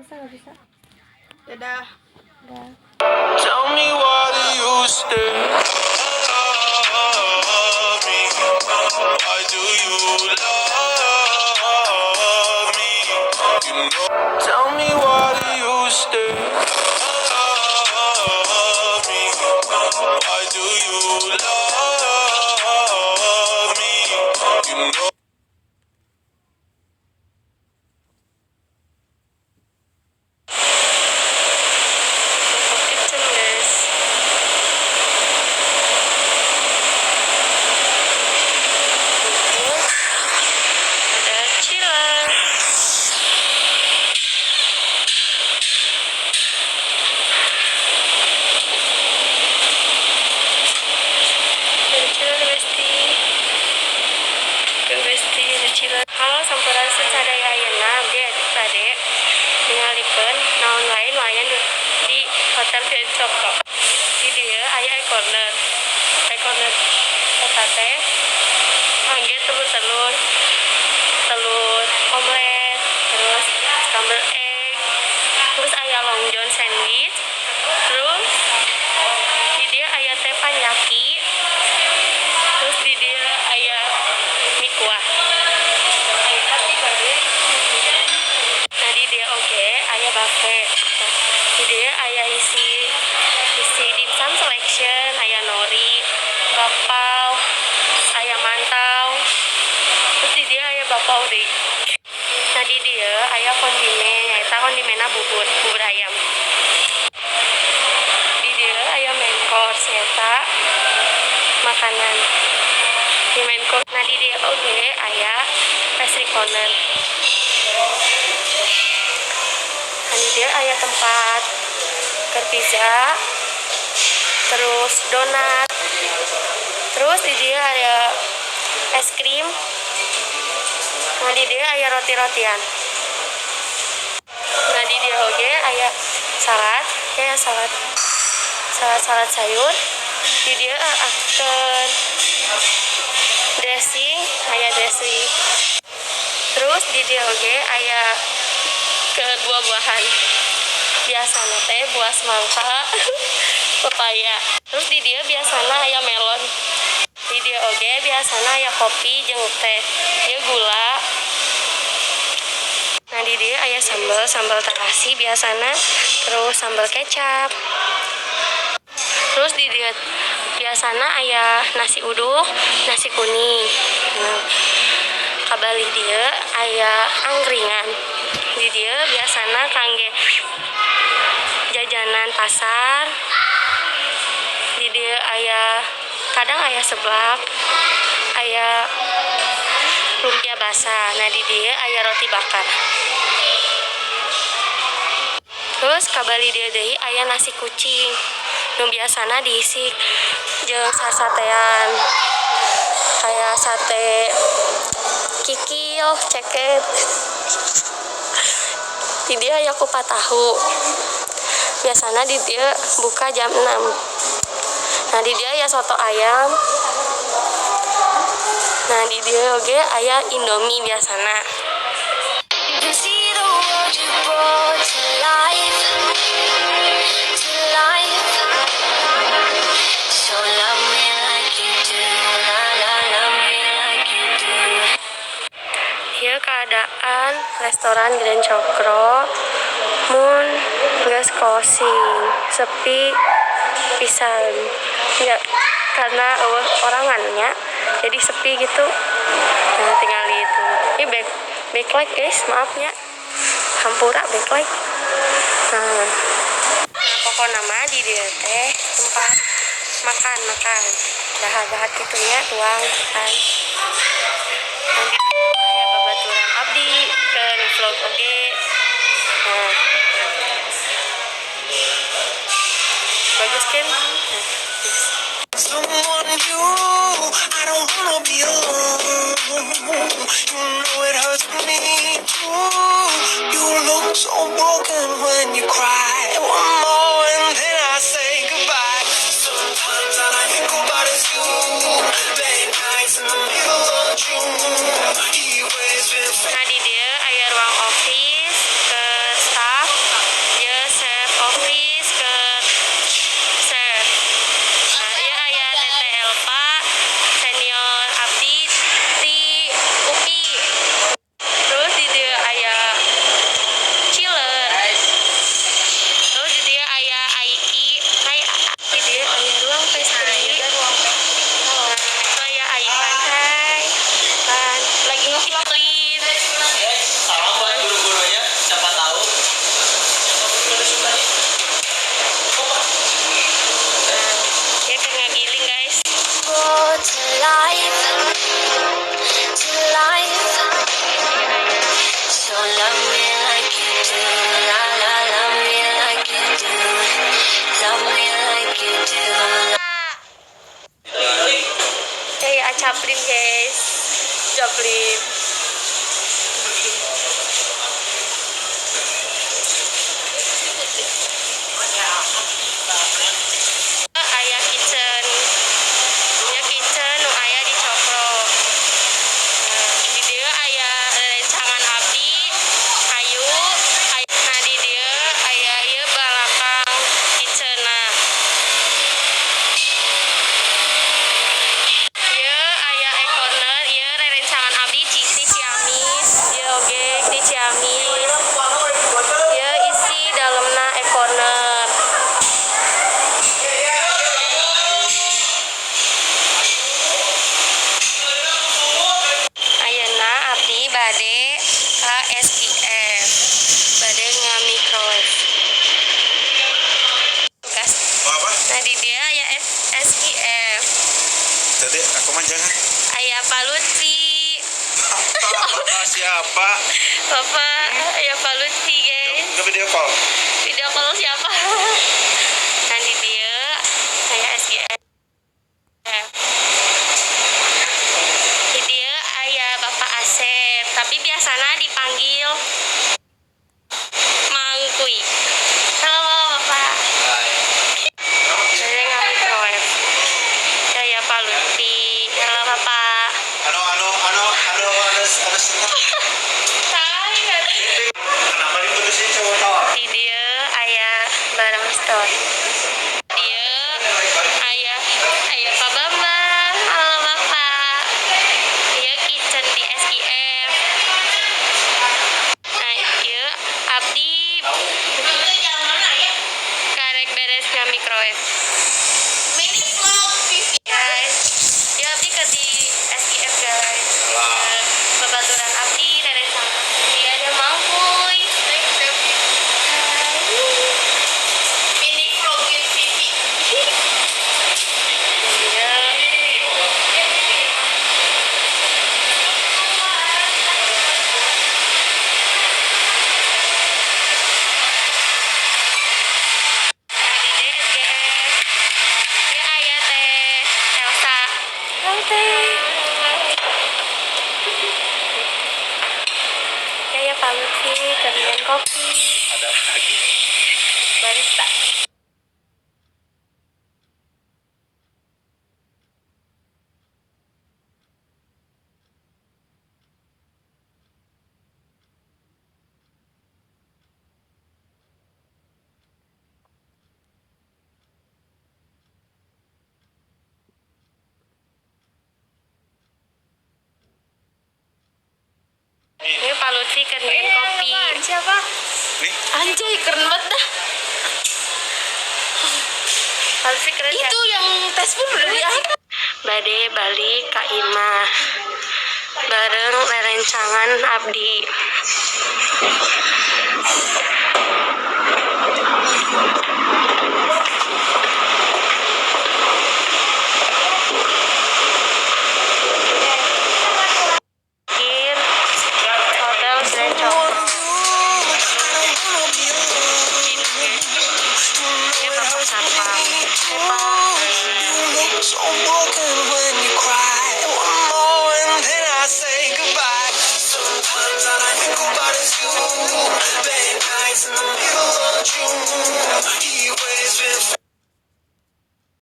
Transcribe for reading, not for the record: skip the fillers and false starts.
Bisa, nggak bisa. Dadah. Udah. Tell me, why do you still love me? Why do you love me? You know. Tell me, why do you still love me? Why do you love me? You know. Kitchen, guys. Ini ada chiller. Ada chiller, bestie. Tuh, bestie, ada chiller. Halo, sampurasun sadaya. Ayeuna abdi bade ningalikeun naon wae nu aya di Hotel Grand Cokro. Di dieu aya e-corner. E-corner eta teh kangge telur-telur, telur omelet, terus scramble egg, terus aya long john sandwich, terus di dieu aya teppanyaki, terus di dieu aya mie kuah. Nah, di dieu oge aya buffet. Nah, di dieu aya isi isi dimsum selection, aya nori, bakpao, aya mantau, terus di dieu aya bakpao deui. Nah, di dieu aya kondimen, nyaeta kondimenna bubur, bubur ayam. Di dieu aya main course, nyaeta makanan di main course. Nah, di dieu oge aya pastry corner. Nah, di dieu aya tempat keur pizza, terus donat, terus di dieu aya es krim. Nah, di dieu aya roti-rotian. Nah, di dieu oge aya salad ya, salad salad salad sayur. Di dieu akan dressing, aya dressing. Terus di dieu oge aya ke buah-buahan, biasana teh buah semangka, pepaya. Terus di dieu biasana aya melon. Di dieu oge biasana aya kopi jeung teh, ieu gula. Nah, di dieu aya sambal, sambal terasi biasana, terus sambal kecap. Terus di dieu biasana aya nasi uduk, nasi kuning. Nah, kabalih dieu aya angkringan. Di dieu biasana kangge jajanan pasar. Di dieu aya, kadang aya seblak, aya lumpia basah. Nah, di dieu aya roti bakar. Terus kabalih dieu deui aya nasi kucing nu biasana diisi jeung sasatean, kayak sate kikil, ceket. Di dieu aya kupat tahu, biasana di dieu buka jam 6. Nah, di dieu aya soto ayam. Nah, di dieu oge aya Indomie biasana. You can see the world you brought to life, to life. So love me like you do, la la, love me like you do. Ieu keadaan restoran Grand Cokro mun geus closing, sepi pisan ya, karena euweuh orangan nya, jadi sepi gitu. Nah, tinggal itu ini backlight, guys, maafnya, hampura backlight. Nah, pokoknya mah di dieu teh tempat makan makan, dahar-dahar kitu nya, tuang makan. Nanti aya babaturan abdi ke vlog oge. Nah, bagus kan? Nah, yes. Someone new. I don't wanna be alone. You know it hurts me too. You look so broken when you cry. One more and then I say goodbye. Sometimes all I think about is you. Late nights in the middle of June. He waves been Nah, di dieu aya ruang office ke staff. Japlim, guys. Japlim. Aya kitchen. Ya, kitchen nu aya di Cokro. Nah, di dieu aya rerencangan abdi. Ayu. Nah, di dieu aya ieu balakang kitchen. Ieu aya e-corner, ieu rerencangan abdi ti Ciamis, ieu oge ti Ciamis. Ieu isi dalemna e-corner. Ayeuna abdi bade ka SGF. Bade nga-microwave. Tugas. Apa? Nah, di dieu aya SGF. Tadi aku mah jangan. Aya Pak Lutfi. Bapak siapa? Bapak, aya Pak Lutfi, guys. Enggak video call. Video call siapa? Nah, di dieu aya SGF. Di dieu aya Bapak Asep, tapi biasana dipanggil Mang Kui. Halo, Bapak. Saya nge-microwave. Ya, Pak Lutfi. Halo, Bapak. Anu anu anu anu anu anu seneng. Hai, Kenapa diputusin coba tahu? Di dieu aya barang store. Dieu aya aya Pak Bambang. Halo, Bapak. Ieu kitchen di SIF. Nah, ieu abdi karek beres nga-microwave. Guys, ya abdi ke di SIF, guys. Babaturan abdi rerencangan abdi ada Mangkuy. Hai. Mini vlog with Vivi. Iya. Nah, di DSGF. Ya, aya Teh Elsa. Halo, Teh. Ya, ya, Pak Lutfi, kalian kopi. Ada lagi. Barista. Ini Pak Lutfi kerjain kopi. Siapa? Nih, Anjay, keren banget dah. Pak Lutfi keren ya? Itu yang tes pun udah di Bade balik ka imah bareng rerencangan abdi.